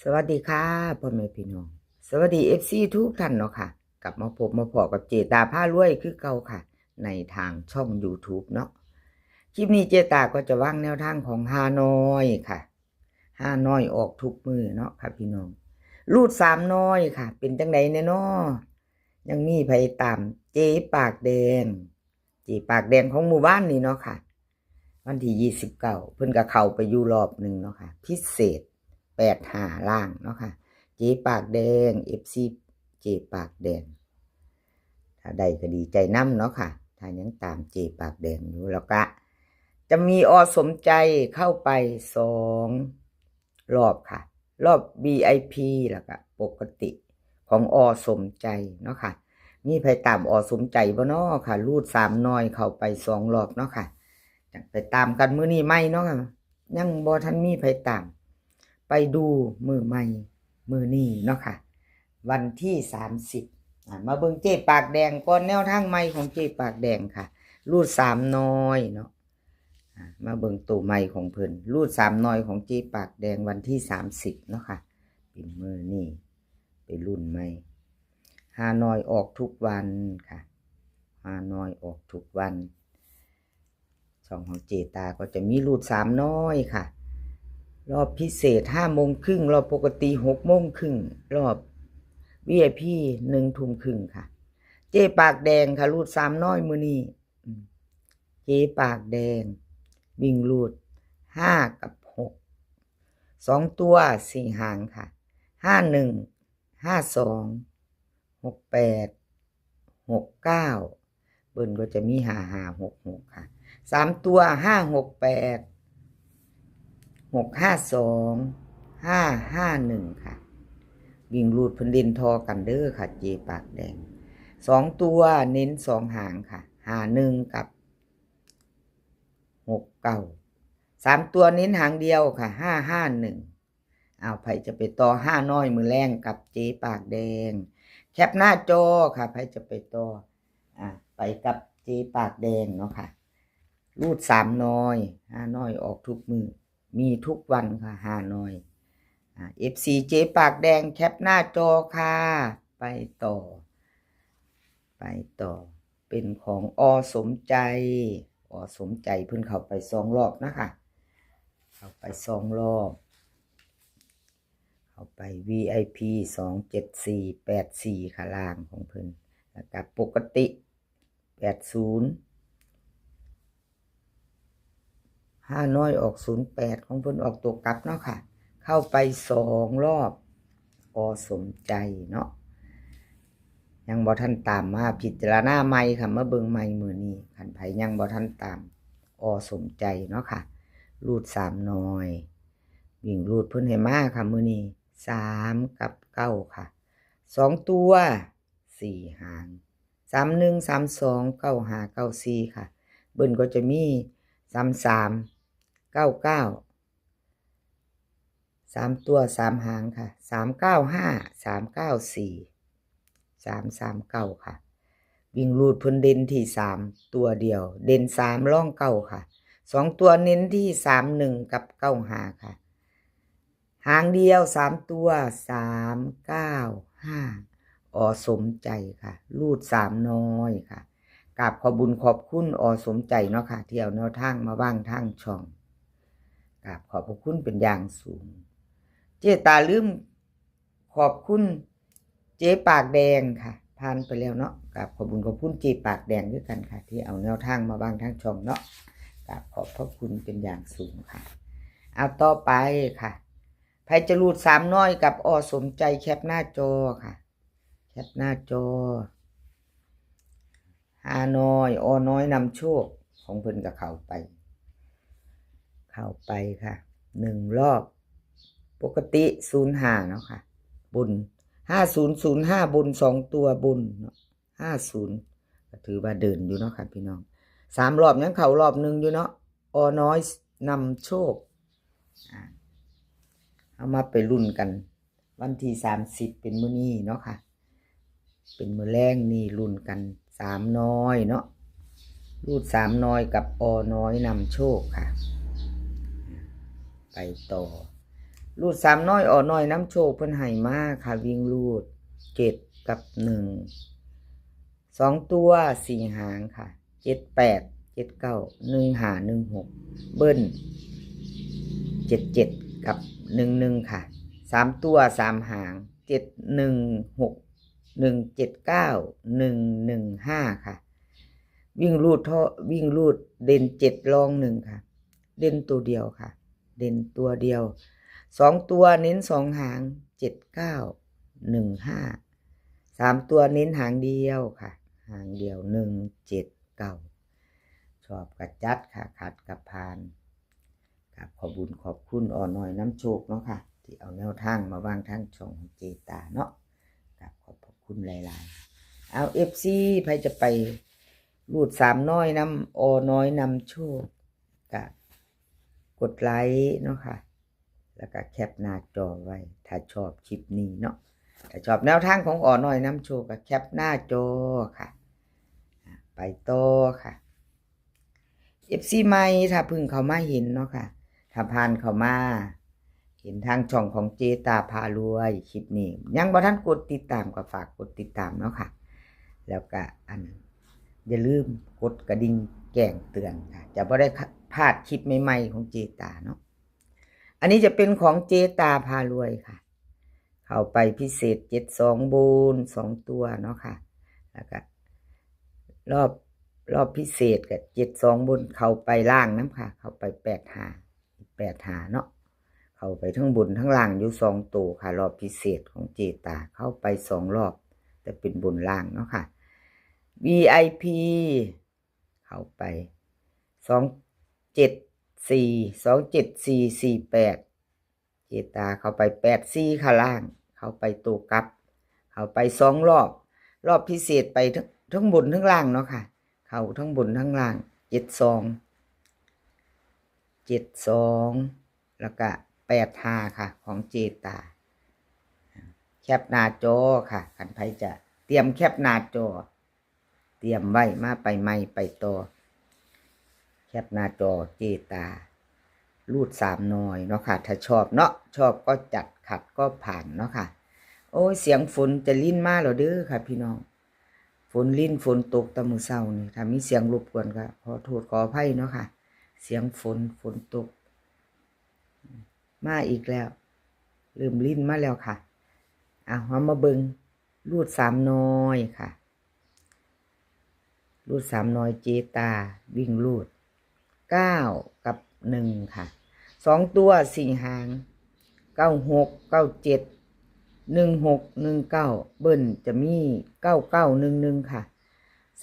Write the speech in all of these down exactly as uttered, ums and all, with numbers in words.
สวัสดีค่ะพ่อแม่พี่น้อง สวัสดี เอฟซี ทุกท่านเนาะค่ะ กลับมาพบมาพ้อกับเจตาพารวยคือเก่าค่ะ ในทางช่อง YouTube เนาะ คลิปนี้เจตาก็จะวางแนวทางของฮานอยค่ะ ฮานอยออกทุกมื้อเนาะค่ะพี่น้อง รูดสามน้อยค่ะ เป็นจังใดแน่นอ ยังมีไผตามเจปากแดง เจปากแดงของหมู่บ้านนี่เนาะค่ะ วันที่ยี่สิบเก้า เพิ่นก็เข้าไปอยู่รอบหนึ่งเนาะค่ะ พิเศษแปดห้าล่างเนาะค่ะ เจปากแดง เอฟซี เจปากแดง ถ้าได้ก็ดีใจนำเนาะค่ะ ถ้ายังตามเจปากแดงอยู่ แล้วก็จะมีอสมใจเข้าไปสองรอบค่ะ รอบ วี ไอ พี แล้วก็ปกติของอสมใจเนาะค่ะ มีไผตามอสมใจบ่เนาะค่ะ รูดสามน้อยเข้าไปสองรอบเนาะค่ะ จั่งไปตามกันมื้อนี้ใหม่เนาะค่ะ ยังบ่ทันมีไผตาม ไปดูมื้อใหม่มื้อนี้เนาะค่ะ วันที่สามสิบ อ่า มาเบิ่งเจปากแดงก่อน แนวทางใหม่ของเจปากแดงค่ะ รูดสามน้อยเนาะ อ่า มาเบิ่งตัวใหม่ของเพิ่น รูดสามน้อยของเจปากแดงวันที่สามสิบเนาะค่ะ เป็นมื้อนี้ ไปรุ่นใหม่ ฮานอยออกทุกวันค่ะ ฮานอยออกทุกวัน ช่องของเจตาก็จะมีรูดสามน้อยค่ะ รอบพิเศษห้าโมงครึ่ง รอบปกติหกโมงครึ่ง รอบ วี ไอ พี หนึ่งทุ่มครึ่งค่ะ เจปากแดงค่ะ รูดสามน้อยมื้อนี้ อืม เจปากแดง วิ่งรูดห้ากับหก สองตัวสี่หางค่ะ ห้าหนึ่ง ห้าสอง หกแปด หกเก้า เบิ้ลก็จะมีห้าห้า หกหกค่ะ สามตัว ห้าหกแปด หกห้าสอง ห้าห้าหนึ่งค่ะ วิ่งรูดเพิ่นเด่นทอกันเด้อค่ะ เจปากแดง สองตัวเน้นสองหางค่ะ ห้าหนึ่ง กับ หกเก้า สามตัวเน้นหางเดียวค่ะ ห้าห้าหนึ่ง เอา ไผจะไปต่อฮานอยมื้อแลงกับเจปากแดง แคปหน้าจอค่ะ ไผจะไปต่อ อ่ะ ไปกับเจปากแดงเนาะค่ะ รูดสามน้อย ฮานอยออกทุกมื้อ มีทุกวันค่ะ ฮานอย อ่ะ เอฟซี เจปากแดง แคปหน้าจอค่ะ ไปต่อ ไปต่อ เป็นของอสมใจ อสมใจเพิ่นเข้าไปสองรอบนะคะ เข้าไปสองรอบ เข้าไป วี ไอ พี สองเจ็ดสี่ แปดสี่ค่ะ ล่างของเพิ่น แล้วก็ปกติ แปดศูนย์ ฮานอยออกศูนย์แปด ของเพิ่นออกตัวกลับเนาะค่ะ เข้าไปสองรอบ อสมใจเนาะ ยังบ่ทันตามมาพิจารณาใหม่ค่ะ มาเบิ่งใหม่มื้อนี้ คันไผยังบ่ทันตาม อสมใจเนาะค่ะ รูดสามน้อย วิ่งรูดเพิ่นให้มาค่ะ มื้อนี้ สามกับเก้าค่ะ สองตัว สี่หาง สามหนึ่ง สามสอง เก้าห้า เก้าสี่ค่ะ เบิ้ลก็จะมี สามสาม เก้าเก้า สามตัวสามหางค่ะ สามเก้าห้า สามเก้าสี่ สามสามเก้าค่ะ วิ่งรูดเพิ่นเด่นที่สามตัวเดียว เด่นสามรองเก้าค่ะ สองตัวเน้นที่สามหนึ่งกับเก้าห้าค่ะ หางเดียวสามตัว สามเก้าห้า อสมใจค่ะ รูดสามน้อยค่ะ กราบขอบบุญขอบคุณอสมใจเนาะค่ะ ที่เอาแนวทางมาวางทางช่อง กราบขอบพระคุณเป็นอย่างสูง เจตาลืมขอบคุณเจปากแดงค่ะ ผ่านไปแล้วเนาะ กราบขอบบุญขอบคุณเจปากแดงด้วยกันค่ะ ที่เอาแนวทางมาวางทางช่องเนาะ กราบขอบพระคุณเป็นอย่างสูงค่ะ เอาต่อไปค่ะ ไผจะรูดสามน้อยกับอสมใจ แคปหน้าจอค่ะ แคปหน้าจอ ฮานอย อน้อยนำโชค ของเพิ่นก็เข้าไป เข้าไปค่ะ หนึ่งรอบ ปกติศูนย์ห้าเนาะค่ะ บน ห้าศูนย์ศูนย์ห้า บนสองตัวบนเนาะ ห้าศูนย์ ก็ถือว่าเดินอยู่เนาะค่ะพี่น้อง สามรอบยังเข้ารอบหนึ่งอยู่เนาะ อน้อยนำโชค อ่า เอามาไปลุ้นกัน วันที่สามสิบเป็นมื้อนี้เนาะค่ะ เป็นมื้อแลงนี่ลุ้นกัน สามน้อยเนาะ รูดสามน้อยกับอน้อยนำโชคค่ะ ไปต่อ รูดสามน้อย ออน้อยนำโชคเพิ่นให้มาค่ะ วิ่งรูดเจ็ดกับหนึ่ง สองตัวสี่หางค่ะ เจ็ดแปด เจ็ดเก้า หนึ่งห้า หนึ่งหก เบิ้ล เจ็ดเจ็ด กับ หนึ่งหนึ่ง ค่ะ สามตัวสามหาง เจ็ดหนึ่งหก หนึ่งเจ็ดเก้า หนึ่งหนึ่งห้า ค่ะ วิ่งรูดเท่า วิ่งรูดเด่นเจ็ดรองหนึ่งค่ะ เด่นตัวเดียวค่ะ เด่นตัวเดียว สองตัวเน้นสองหาง เจ็ดเก้า หนึ่งห้า สามตัวเน้นหางเดียวค่ะ หางเดียว หนึ่งเจ็ดเก้า ชอบกะจัดค่ะ ขัดกะผ่าน ครับ ขอบบุญขอบคุณออน้อยนำโชคเนาะค่ะ ที่เอาแนวทางมาวางทางช่องของเจตาเนาะ ครับ ขอบพระคุณหลายๆ เอา เอฟซี ไผจะไปรูดสามน้อยนำออน้อยนำโชค กะกดไลค์เนาะค่ะ แล้วก็แคปหน้าจอไว้ ถ้าชอบคลิปนี้เนาะ ถ้าชอบแนวทางของออน้อยนำโชคก็แคปหน้าจอค่ะ อ่ะ ไปต่อค่ะ เอฟซี ใหม่ ถ้าเพิ่งเข้ามาเห็นเนาะค่ะ ถ้าผ่านเข้ามา เห็นทางช่องของเจตาพารวยคลิปนี้ ยังบ่ทันกดติดตามก็ฝากกดติดตามเนาะค่ะ แล้วก็อัน อย่าลืมกดกระดิ่งแจ้งเตือนค่ะ จะบ่ได้พลาดคลิปใหม่ๆของเจตาเนาะ อันนี้จะเป็นของเจตาพารวยค่ะ เข้าไปพิเศษเจ็ดสองบนสองตัวเนาะค่ะ แล้วก็รอบ รอบพิเศษกับเจ็ดสองบน เข้าไปล่างนำค่ะ เข้าไปแปดห้า แปดห้าเนาะ เข้าไปทั้งบนทั้งล่างอยู่สองตัวค่ะ รอบพิเศษของเจตา เข้าไปสองรอบ แต่เป็นบนล่างเนาะค่ะ วีไอพี เข้าไป สองเจ็ดสี่ สองเจ็ดสี่ สี่แปด เจตาเข้าไปแปดสี่ค่ะล่าง เข้าไปตัวกลับ เข้าไปสองรอบ รอบพิเศษไปทั้งทั้งบนทั้งล่างเนาะค่ะ เข้าทั้งบนทั้งล่าง เจ็ดสอง เจ็ดสอง แล้วก็แปดห้าค่ะ ของเจตา แคปหน้าจอค่ะ คันไผจะเตรียมแคปหน้าจอ เตรียมไว้ มาไปใหม่ไปต่อ แคปหน้าจอเจตา รูดสามน้อยเนาะค่ะ ถ้าชอบเนาะ ชอบก็จัด ขัดก็ผ่านเนาะค่ะ โอ้ย เสียงฝนจะรินมาแล้วเด้อค่ะพี่น้อง ฝนรินฝนตกแต่มื้อเช้านี่ ถ้ามีเสียงรบกวนก็ขอโทษขออภัยเนาะค่ะ เสียงฝน ฝนตก มาอีกแล้ว เริ่มรินมาแล้วค่ะ เอา เฮามาเบิ่งรูดสามน้อยค่ะ รูดสามน้อยเจตา วิ่งรูดเก้ากับหนึ่งค่ะ สองตัวสี่หาง เก้าหก เก้าเจ็ด หนึ่งหก หนึ่งเก้า เบิ้ลจะมีเก้าเก้า หนึ่งหนึ่งค่ะ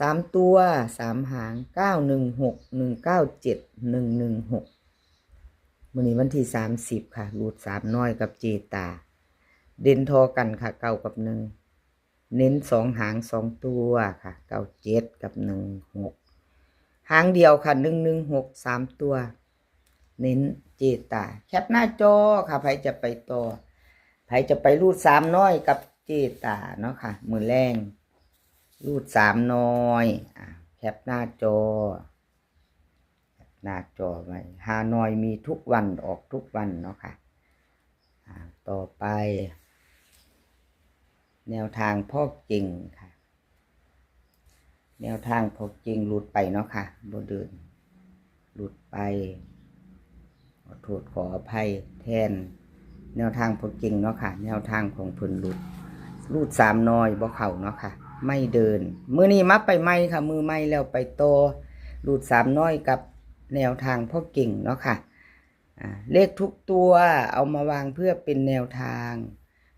สามตัวสามหาง เก้าหนึ่งหก หนึ่งเก้าเจ็ด หนึ่งหนึ่งหก มื้อนี้วันที่สามสิบค่ะ รูดสามน้อยกับเจตา เด่นทอกันค่ะ เก้ากับหนึ่ง เน้นสองหางสองตัวค่ะ เก้าเจ็ด กับ หนึ่งหก หางเดียวค่ะ หนึ่งหนึ่งหก สามตัว เน้นเจตา แคปหน้าจอค่ะ ไผจะไปต่อ ไผจะไปรูดสามน้อยกับเจตาเนาะค่ะ มื้อแลง รูดสามน้อย อ่ะ แคปหน้าจอ แคปหน้าจอไว้ ฮานอยมีทุกวัน ออกทุกวันเนาะค่ะ อ่ะ ต่อไป แนวทางพ่อเก่งค่ะ แนวทางพ่อเก่งหลุดไปเนาะค่ะ บ่เดิน หลุดไป ขอโทษขออภัยแทน แนวทางพ่อเก่งเนาะค่ะ แนวทางของเพิ่นหลุด รูดสามน้อยบ่เข้าเนาะค่ะ ไม่เดิน มื้อนี้มาไปใหม่ค่ะ มือใหม่แล้วไปต่อ รูดสามน้อยกับแนวทางพ่อเก่งเนาะค่ะ อ่า เลขทุกตัวเอามาวางเพื่อเป็นแนวทาง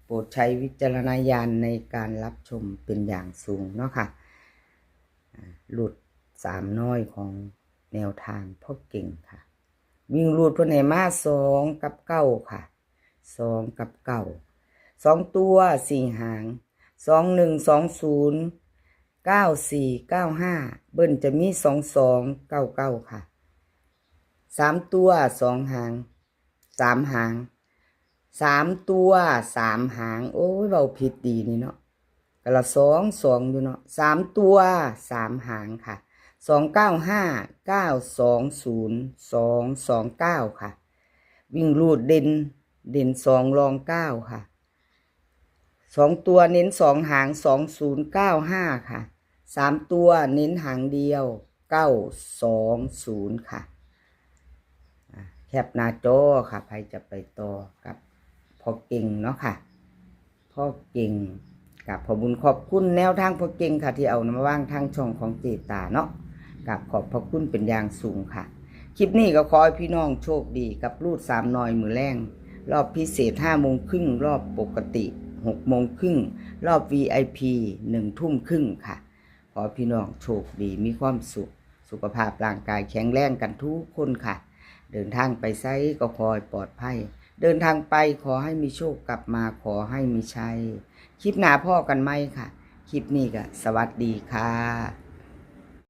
โปรดใช้วิจารณญาณในการรับชมเป็นอย่างสูงเนาะค่ะ อ่า รูดสามน้อยของแนวทางพ่อเก่งค่ะ วิ่งรูดเพิ่นให้มาสองกับเก้าค่ะ สองกับเก้า สองตัวสี่หาง สองหนึ่ง สองศูนย์ เก้าสี่ เก้าห้า เบิ้ลจะมีสองสอง เก้าเก้าค่ะ สามตัวสองหาง สามหาง สามตัวสามหาง โอ้ย เว้าผิดดีนี่เนาะ กะละสองสองอยู่เนาะ สามตัวสามหางค่ะ สองเก้าห้า เก้าสองศูนย์ สองสองเก้าค่ะ วิ่งรูดเด่น เด่นสองรองเก้าค่ะ สองตัวเน้นสองหาง สองศูนย์เก้าห้าค่ะ สามตัวเน้นหางเดียว เก้าสองศูนย์ค่ะ อ่ะ แคปหน้าจอค่ะ ใครจะไปต่อกับพ่อเก่งเนาะค่ะ พ่อเก่ง กับขอบบุญขอบคุณแนวทางพ่อเก่งค่ะ ที่เอามาว่างทางช่องของเจตาเนาะ กับขอบพระคุณเป็นอย่างสูงค่ะ คลิปนี้ก็ขอให้พี่น้องโชคดีกับรูดสามหน่อยมื้อแลง รอบพิเศษห้าโมงครึ่ง รอบปกติหกโมงครึ่ง รอบ วี ไอ พี หนึ่งทุ่มครึ่งค่ะ ขอให้พี่น้องโชคดีมีความสุข สุขภาพร่างกายแข็งแรงกันทุกคนค่ะ เดินทางไปไสก็ขอให้ปลอดภัย เดินทางไปขอให้มีโชค กลับมาขอให้มีชัย คลิปหน้าพ้อกันใหม่ค่ะ คลิปนี้ก็สวัสดีค่ะ